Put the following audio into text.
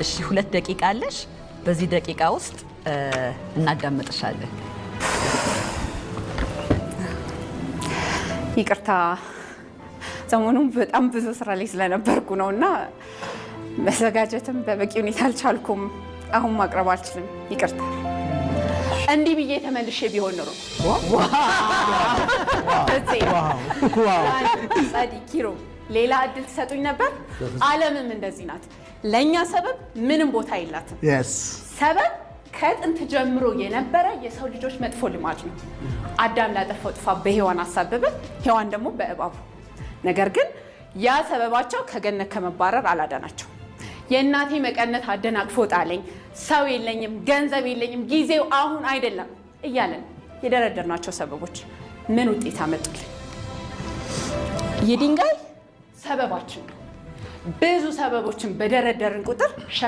እሺ፣ 2 ደቂቃ አለሽ። በዚህ ደቂቃ ውስጥ እናዳምጥሻለን። ይቅርታ፣ ሰሞኑን በጣም ብዙ ስራ ላይ ስለነበርኩ ነው እና መዘጋጀትም በበቂ ሁኔታ አልቻልኩም። አሁን ማቅረብ አልችልም። ይቅርታ። እንዲህ ብዬ ተመልሼ ቢሆን ኖሮ ጸዲ ኪሮ ሌላ እድል ትሰጡኝ ነበር። ዓለምም እንደዚህ ናት። ለእኛ ሰበብ ምንም ቦታ የላትም። ሰበብ ከጥንት ጀምሮ የነበረ የሰው ልጆች መጥፎ ልማድ ነው። አዳም ላጠፋው ጥፋት በሔዋን አሳበበ፣ ሔዋን ደግሞ በእባቡ። ነገር ግን ያ ሰበባቸው ከገነት ከመባረር አላዳናቸው። የእናቴ መቀነት አደናቅፎ ጣለኝ፣ ሰው የለኝም፣ ገንዘብ የለኝም፣ ጊዜው አሁን አይደለም እያለን የደረደርናቸው ሰበቦች ምን ውጤት አመጡልን? ይህ ድንጋይ ሰበባችን ነው። ብዙ ሰበቦችን በደረደርን ቁጥር